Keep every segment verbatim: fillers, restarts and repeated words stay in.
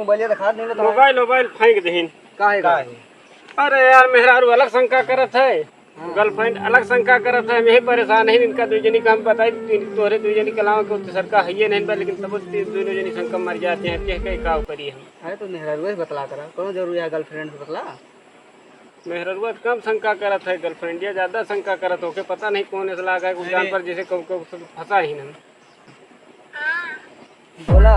मोबाइल दिखा, नहीं तो मोबाइल, मोबाइल फेंक दहिन। काहे का? अरे यार, मेहरारू अलग शंका करत है, हाँ। गर्लफ्रेंड अलग शंका करत है। हम यही परेशान है, इनका दुइ जनी का हम बताई, तोहरे दुइ जनी के अलावा कोई तीसर का है ये नहीं बा, लेकिन तब ती-, दुइनो जनी शंका मर जाते हैं, कह कह का करी हम। अरे तो मेहरारू से बतला करा, कौन जरूरी है गर्लफ्रेंड से बतला? मेहरारू कम शंका करत है, गर्लफ्रेंडिया ज्यादा शंका करत, ओके पता नहीं कौन ऐसा लागा है, कुछ अरे। जान पर जैसे कब कब फंसा ही नहीं। बोला।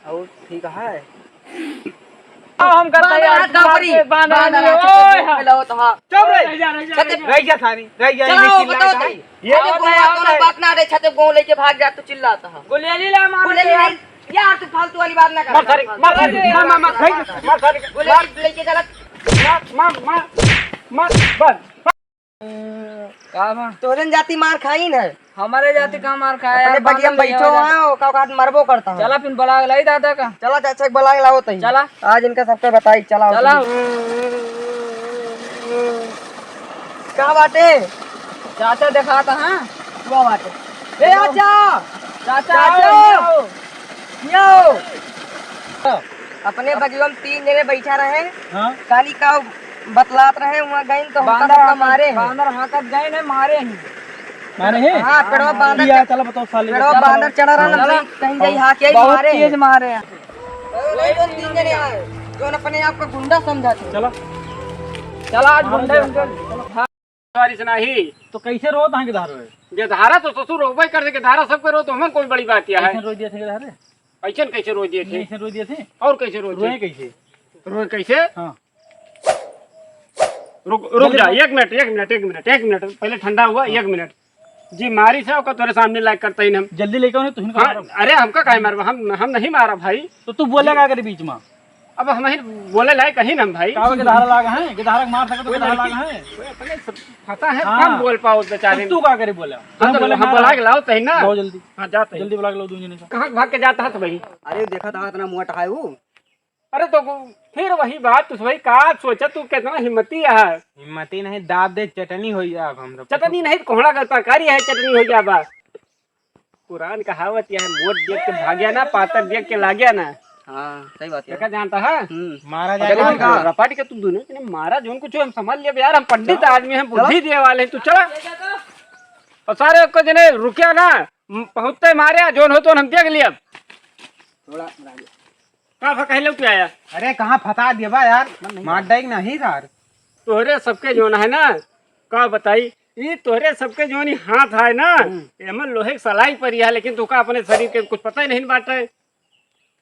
और ठीक है। अब हम करते बांध हैं हाथ का बात करी। पे, बांध बांध हाथ हाथ पे, ओए, पे हाँ। लाओ तो हाँ। चुप रहे। रह जा, रह जा, रह जा। रह जा सारी, रह जा, चलो, ये चिल्ला बताओ रहा तो। है। ये छते और गोवा है, और कौन है। बात ना रे, छते गोवा लेके भाग जा, तू चिल्लाता है। गोलियाली ला मार गोलियाली यार। नहीं, यार तू फालतू वाली बात ना कर। मार सारी, मार सारी, मार, मार, मार, मार, मार सारी, गोलियाली मार। लेके गलत। मार, मार, मार, मार, बस। का बा? तोरे जाति मार खाई न। हमारे जाति का मार खाए अपने यार, बगिया में मार बैठो लिया हो, का औकात मरबो करता है। चला फिर बुला के लाई दादा का। चला चाचा के बुला के लाओ तई। चला। आज इनका सबके बताई, चला। चला। का बाटे? चाचा दिखाता है। का बाटे? ए चाचा! चाचा, चाचा! आओ, आओ। यो। अपने बगिया में तीन जने बैठा रहे। हाँ। काली का बतलात रहे, वहाँ गइन तो हमका बांदर सबका हाकत, मारे हैं। बांदर हाकत गइन है, मारे हैं। मारे हैं? हाँ, पेड़वा बांदर या, चढ़-, चलो बताओ साले, पेड़वा चलो। बांदर चढ़ा रहा ना, चलो। कहीं जाई हाके ही बहुत मारे तेज हैं। मारे हैं। अरे, नहीं, जो तीन जने आए, जो अपने आप को गुंडा समझाते हैं। चलो। चलो, आज हाँ, गुंडा चलो। उनके बारिश नाही। तो कैसे रोत हैं गिधार रे? गिधारा तो ससुर रोबे कर दे, गिधारा सबके रो तो हमन कोई बड़ी बात यह है। कैसे रोई दिए थे गिधारे? ऐसन कैसे रोई दिए थे? ऐसे रोई दिए थे? और कैसे रोई रोए थे? कैसे? रोए कैसे? हाँ। रुक, रुक जल्दी जा, बोल। एक मिनट, एक मिनट, एक मिनट, एक मिनट, पहले ठंडा हुआ, हाँ। एक मिनट। जी, मारी से ओकर तोरे सामने लायक करता ही ना हम। जल्दी लेके आओ, नहीं तो इनको हाँ, मारो। अरे हमका काहे मारबा? हम, हम नहीं मारा भाई। तो तू बोले का करे बीच में? अब हम ही बोले लायक कहीं ना हम भाई। का हो, गिधारा लाग है? गिधारा के मार सके तो कोई गिधारा लड़की, लाग है। कोई अपने सब पता है, हाँ। कम बोल पाओ बेचारे। तो तू का करे बोला? हम हम तो बोले हम मारा। बुला के लाओ तही ना। लाओ जल्दी। हाँ, जाते हैं। जल्दी बुला के लाओ दो जने का। कहाँ भाग के जाता है तो भाई? अरे देखा था इतना मोटा है वो। अरे तो फिर वही बात, तो भाई का सोचा तू, कितना हिम्मती है। हिम्मती नहीं, दाब दे, चटनी हो जा अब हम लोग। चटनी नहीं, कोहड़ा का तरकारी है, चटनी हो जा बा। पुरान कहावत यह है, मोट देख के भाग्या ना, पातर देख के लाग्या ना। हाँ, सही बात है। देखा जानता है? हम्म। मारा अगर जाएगा। हम रपाटी के तुम दोनों ने मारा, जोन कुछ हम समझ लिया यार, हम पंडित आदमी हैं, बुद्धि दिए वाले हैं, तू चला। और सारे को जने रुकिया ना, पहुँचते मारे, जोन हो तो हम देख लिया। थोड़ा का भा कहले तू आया? अरे कहाँ फंसा दिया बा यार, मन नहीं मार डाइग नहीं यार। तोहरे सबके जोन है ना, का बताई, ई तोहरे सबके जोन ई हाथ है ना, हम्म। एमन लोहे के सलाई पर है, लेकिन तोका अपने शरीर के कुछ पता ही नहीं बाटे।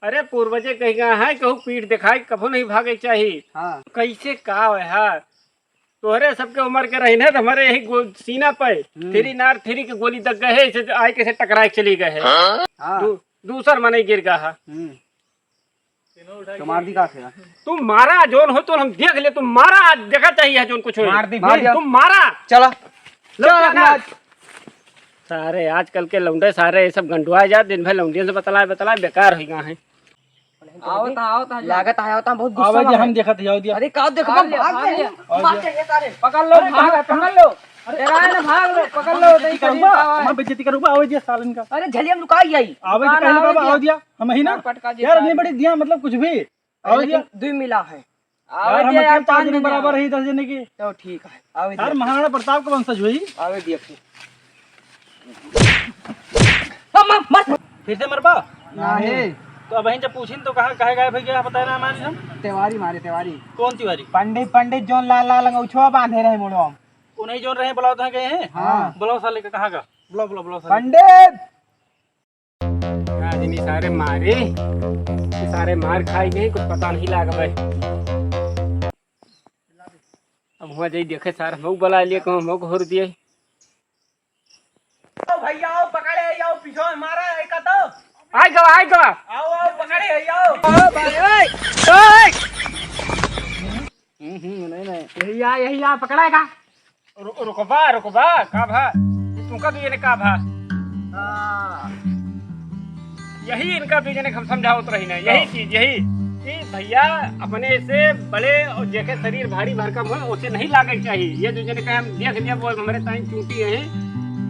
अरे पूर्वजे कही गया है, कहू पीठ दिखाई कभो नहीं भागे के चाही। हाँ। कैसे का है? तोहरे सबके उम्र के रही ना, तो हमारे यही गो-, सीना पे हम्म। थ्री नार थ्री के गोली दग गए है, इसे आए कैसे टकराए के चली गए है। हाँ। दू-, दूसर मनई गिर गया है। हम्म। तो मार दी का से? तुम मारा, जोन हो तो हम देख ले, तुम मारा, आज देखा चाहिए जोन कुछ हो। मार दी मार फिर। दिया। तुम मारा। चला। लो, चला, चला। मार। सारे आजकल के लौंडे सारे ये सब गंडुआ जा, दिन भर लौंडियन से बतलाए, बतलाए, बेकार हो गया है। आवत, आवत, लागत है, आवत, बहुत गुस्सा आवे में जे है। हम देखत है, आओ दिया। अरे, का देखबा, भाग ले, भाग भाग ले। ले। आओ मार दिया। के ये सारे। पकड़ लो, अरे, भाग, कहाँ, पकड़ लो। अरे, तेरा है ना, भाग लो, पकड़ लो, हम बेइज्जती नहीं करूँगा, करीब आवा है। हम बेइज्जती करूँगा, आओ दिया सालन का। अरे, झलिया में लुकाई आई। आवे जे, दुकान कहले आवे बाबा, दिया। आओ दिया, हम ही ना। पटका जे यार, अपने सारे। बड़ी दिया, मतलब, कुछ भी। आओ लेकिन दिया। दुई मिला है। आवे यार, हम दिया यार, अकेले चार पाँच जने दिन बराबर आवे। रही, दस जने की। तो ठीक है, आवे यार, दिया। महाराणा प्रताप का वंशज हुई। आवे दिया फिर। हम, हम, मत। फिर से मरबा? नहीं। तो अब जब पूछिन तो कहा, कहे गायब हो गया, बताए ना हमारे हम। तिवारी मारे, तिवारी। कौन तिवारी? पंडित, पंडित जोन लाल लाल अंगोछवा बांधे रहे मुड़वा में। उन्हीं जोन रहे, बुलाओ तो गए हैं। हाँ। बुलाओ साले का, कहाँ का? बुलाओ, बुलाओ, बुलाओ साले। पंडित! आज इन्हीं सारे मारे, ये सारे मार खाए गए, कुछ पता नहीं लाग भाई। अब हुआ जाई देखे सार, हम बुला लिए, कहूँ हम घोर दिए। आओ भैया, आओ, पकड़े, आओ, पीछे मारा, एक तो। आइ गवा, आइ गवा। आओ, आओ, पकड़े, आओ। ओ भाई, ओए, ओए। हम्म, हम्म, नहीं, नहीं। यही आ, यही आ, पकड़ा है का? रु-, रुकबा, रुकबा, का भा? तुमका दुइ जने का भा? हाँ। यही इनका दुइ जने के हम समझावत रही ना, यही हाँ। चीज, यही कि भैया अपने से बड़े और जेके शरीर भारी भरकम हो, उसे नहीं लागे के चाहिए। ये दुइ जने का हम देख लिया, वो हमारे ताई चूंटी है।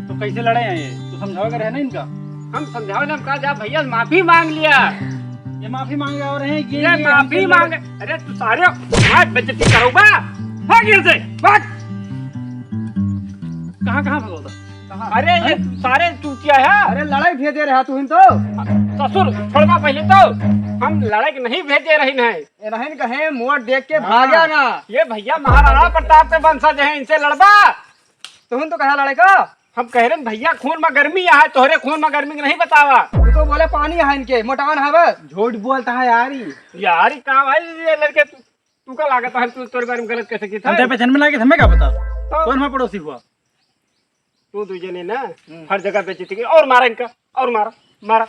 तो कैसे लड़े हैं ये? तो समझावे के रहे ना इनका। हम समझाओ ना, हम कहा जा भैया माफी मांग लिया। ये माफी मांगे और हैं, ये ये, ये माफी हम मांगे। अरे तू सारे हमारी बेइज्जती करोगा, भाग यहाँ से, भाग। कहाँ, कहाँ भगोता? अरे ये सारे चूतिया है। अरे लड़ाई भेजे रहा तू ही तो। ससुर छोड़वा पहले तो, हम लड़ाई के नहीं भेजे रही नहीं। ए, नहीं कहे मोट देख के भाग्या ना। ये भैया महाराणा प्रताप के वंशज हैं, इनसे लड़बा। तुम तो कहा लड़ाई का? हम कह रहे हैं भैया खून में गर्मी है, तोहरे खून में गर्मी के नहीं बतावा। तू तो बोले पानी है इनके, मोटान है बस। झूठ बोलता है यार ये। यार ये का भाई, ये लड़के तू, तू का लागत है, तू तोरे बारे में गलत कैसे की था? हम तेरे पे जन्म लागे, हमें का पता? तो कौन हुआ पड़ोसी हुआ? तू दू जने ना हम्म। हर जगह बेइज्जती की। और मारा इनका, और मारा, मारा,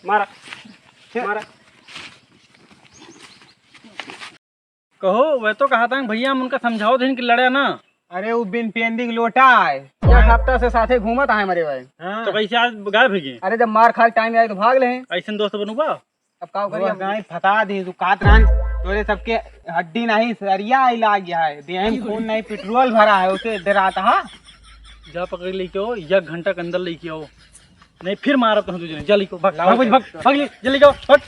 मारा, मारा। कहो, वह तो कहा था भैया, हम उनका समझाओ दिन कि लड़े ना। अरे वो बिन पेंदी के लोटा है, एक हफ्ता से साथे घूमत आए मरे भाई। हाँ। तो कैसे आज गायब हो गए? अरे जब मार खा के टाइम आए तो भाग ले। ऐसे दोस्त बनूबा? अब का करी वो हम? गाय फता दे तू कात रहन, तोरे सबके हड्डी नहीं सरिया आई लाग गया है, देह में खून नहीं पेट्रोल भरा है, उसे डराता है। जा पकड़ लेके आओ, एक घंटा के अंदर लेके आओ, नहीं फिर मारब तुम दूजने। जा लेके आओ, भाग, लाओ भाग, भाग, भाग, भाग, ले, जा लेके आओ, भाग।